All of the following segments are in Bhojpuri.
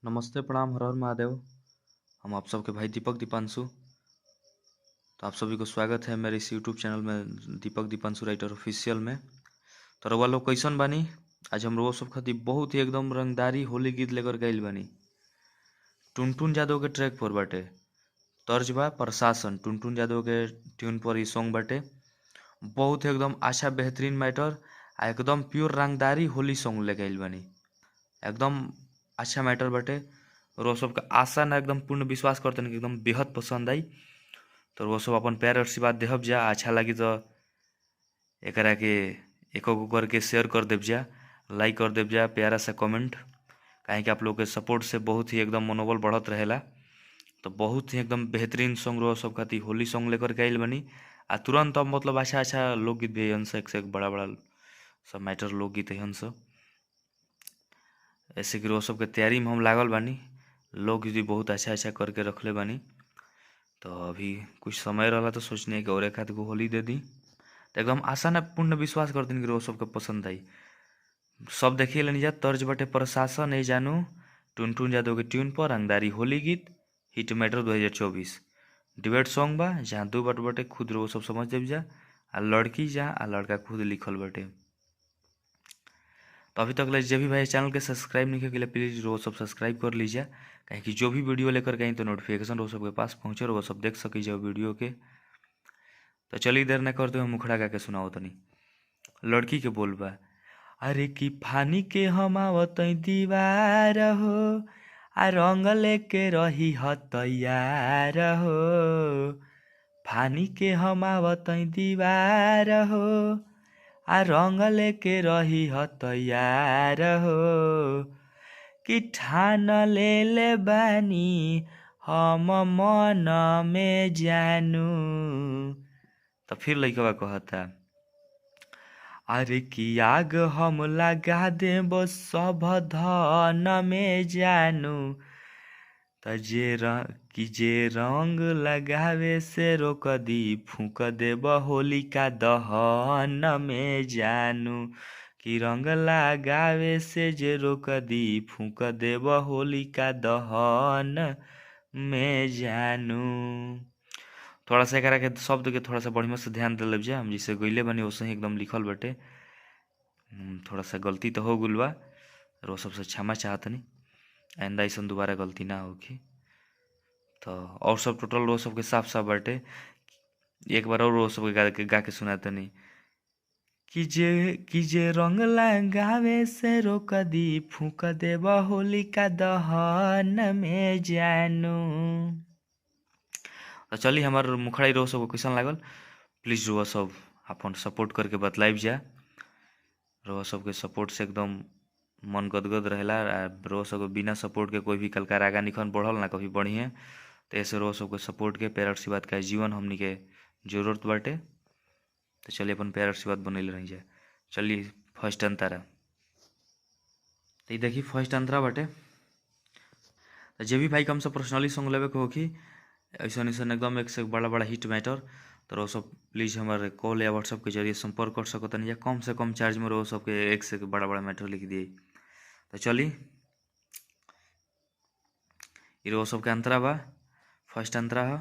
नमस्ते, प्रणाम, हर हर महादेव। हम आप सबके भाई दीपक दीपांशु। तो आप सभी को स्वागत है मेरे इस यूट्यूब चैनल में दीपक दीपांशु राइटर ऑफिशियल में। तो रउआ लोग कैसन बानी? आज हम रउआ सब खातिर बहुत ही एकदम रंगदारी होली गीत लेकर के आइल बानी। टुनटुन यादव के ट्रैक पर बाटे, तर्ज बा प्रशासन। टुनटुन यादव के ट्यून पर ई सॉन्ग बाटे। बहुत ही एकदम अच्छा बेहतरीन मैटर आ एकदम प्योर रंगदारी होली सॉन्ग लेके आइल बानी। एकदम अच्छा मैटर बाटे। और वो सबके आशा ना एकदम पूर्ण विश्वास करते कि एकदम बेहद पसंद आई। तो वो सब अपन प्यार आशीर्वाद देहब जा। अच्छा लगी तो एकरा के एक करके शेयर कर देव जा, लाइक कर देव जा, प्यारा सा कमेंट, काहे कि आप लोग के सपोर्ट से बहुत ही एकदम मनोबल बढ़त रहेला। तो बहुत ही एकदम बेहतरीन सॉन्ग रहो सब खातिर होली सॉन्ग लेकर के आइल बनी। आ तुरंत अब मतलब अच्छा अच्छा लोकगीत भी हन, एक से एक बड़ा बड़ा सब मैटर लोकगीत हन सब। ऐसे कि वो सबके तैयारी में हम लागल बानी। लोकगीत भी बहुत अच्छा अच्छा करके रखले बानी। तो अभी कुछ समय रहा तो सोचने कि और एक हाथ को होली दे दी। तो एकदम आशा ना पूर्ण विश्वास कर दिन कि वो सबके पसंद आई। सब देखिए लेनी जा। तर्ज बटे प्रशासन ए जानू, टुनटुन यादव के ट्यून पर रंगदारी होली गीत हिट मैटर 2024 डिबेट सॉन्ग बा, जहाँ दो बट बटे खुद रो सब समझ देव जा, आ लड़की जा आ लड़का खुद लिखल बटे। तो अभी तक ले जब भी भाई चैनल के सब्सक्राइब नहीं किया प्लीज़ रो सब सब्सक्राइब कर लीजिए, काहे कि जो भी वीडियो लेकर गई तो नोटिफिकेशन रो सबके पास पहुँचे और वो सब देख सकी जाओ वीडियो के। तो चलिए देर न करते हुए मुखड़ा गा के सुनाओ तनी। लड़की के बोल बा, अरे कि फानी के हम आवत दीवार हो, आ रंग लेके रही ह तैयार हो। फानी के हम आवत दीवार हो, आ रंग लेके रही ह तैयार हो। कि ठान ले ले बानी हम मन में जानू। तो फिर लइकवा कहता, अरे कि आग हम लगा देब सब धन में जानू। त जे कि जे रंग लगावे से रोक दी फूक देब होलिका दहन में जानू। कि रंग लगावे से जे रोक दी फूक देब होलिका दहन में जानू। थोड़ा सा एकरा के शब्द के थोड़ा सा बढ़िया से ध्यान दे जा। हम जैसे गईले बनी वैसे ही एकदम लिखल बटे। थोड़ा सा गलती तो हो गुल बा, और वो सबसे क्षमा चाहतनी, आइंदा ऐसा दोबारा गलती ना होगी। तो और सब टोटल वो सबके साफ साफ बाटे। एक बार और वो सबके गा के सुनातनी। कि जे रंग लगावे से रोक दी फूक देब होलिका दहन में जानू। तो चली हमार मुखड़ाई रो सब कैसन लागल प्लीज़ रुआ सब अपन सपोर्ट करके बतलाइब जा। रोआ सबके सपोर्ट से एकदम मन गदगद रहेला। रोआ सब बिना सपोर्ट के कोई भी कलाकार आगा निखन बढ़ल ना कभी बढ़िए। तो ऐसे रोआ सबके सपोर्ट के प्यार आशीर्वाद का जीवन हमनी के जरूरत बाटे। तो चलिए अपन प्यार आशीर्वाद बनैले रही जाए। चलिए फर्स्ट अंतरा, तो ये देखी फर्स्ट अंतरा बाटे। तो जे भी भाई कम से पर्सनली सॉन्ग लेवे के होखी ऐसा ऐसा एकदम एक से बड़ा बड़ा हिट मैटर, तो रो सब प्लीज़ हमारे कॉल या व्हाट्सअप के जरिए संपर्क कर सकतनी या कम से कम चार्ज में रो सबके एक से बड़ा बड़ा मैटर लिख दिए। तो चली ये रो सबके अंतरा बा, फर्स्ट अंतरा है।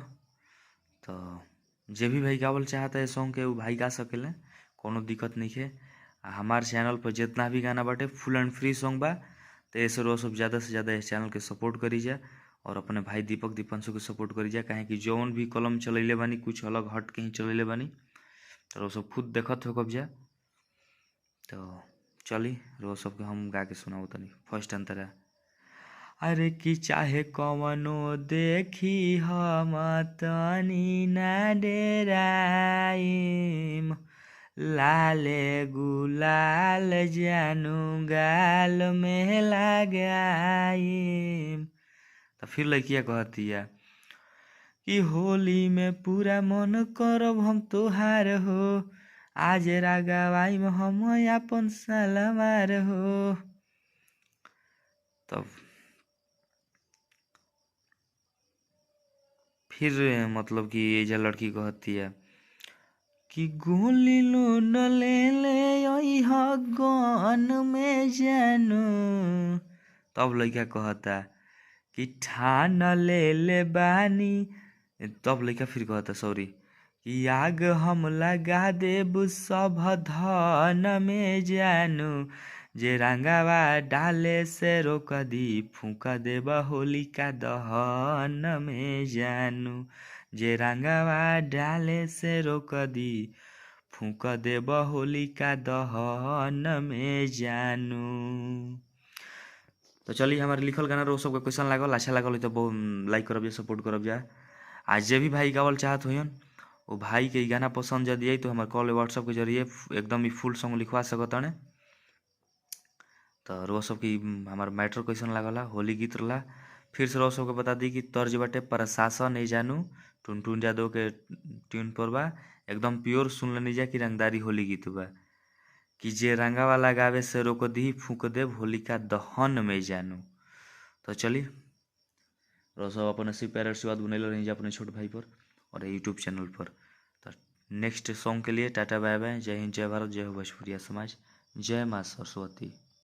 तो जे भी भाई गावल चाहता है सॉन्ग के वो भाई गा सकेले, कोनो दिक्कत नहीं है। हमारे चैनल पर जितना भी गाना बाटे फुल एंड फ्री सॉन्ग बा। तो ऐसे रो सब ज़्यादा से ज़्यादा इस चैनल के सपोर्ट करी जा और अपने भाई दीपक दीपांशु के सपोर्ट करी जा, काहे कि जौन भी कलम चलैले बानी कुछ अलग हट के ही चलैले बानी। तो रो सब खुद देखत हो कब जा। तो चली रो सबके हम गा के सुनाओ तनी फर्स्ट अंतरा। अरे कि चाहे कवनो देखी हम तनी ना डेराइम, लाले गुलाल जानू गाल में लगाइम। तो फिर लड़किया कहती है कि होली में पूरा मन करब हम तोहार हो, आज रागवाई में हम अपन सलवार हो। तब फिर मतलब कि ये जो लड़की कहती है कि गोली लोन ले ले गन में जानू। तब लड़का कहता कि ठान ले ले बानी। तब लइका फिर कहता सॉरी कि आग हम लगा देब सब धन में जानू, जे रंगावा डाले से रोक दी फूक देब होलिका दहन में जानू, जे रंगावा डाले से रोक दी फूक देब होलिका दहन में जानू। तो चलिए हमारे लिखल गाना रो सबके कैसन लागल, अच्छा लागल तो बहुत लाइक करब जा, सपोर्ट करब जा। आज जे भी भाई गावल चाहत होयन वो भाई के गाना पसंद यदि आई तो हमारे कॉल व्हाट्सअप के जरिए एकदम ही फुल सॉन्ग लिखवा सकताने। तो रो सबके हमार मैटर कैसन लागला होली गीत रहा। फिर से रो सबके बता दी कि तर्ज बाटे प्रशासन नहीं जानू, टुनटुन यादव के ट्यून पर बा, एकदम प्योर सुन लेनी जा कि रंगदारी होली गीत बा। कि जे रंगावा लगावे से रोक दी फूक देव होलिका दहन में जानू। तो चली रो सब अपन ऐसे प्यार आशीर्वाद बनैले रही अपने छोटे भाई पर और यूट्यूब चैनल पर। तो नेक्स्ट सॉन्ग के लिए टाटा बाय बाय, जय हिंद, जय भारत, जय हो भोजपुरिया समाज, जय माँ सरस्वती।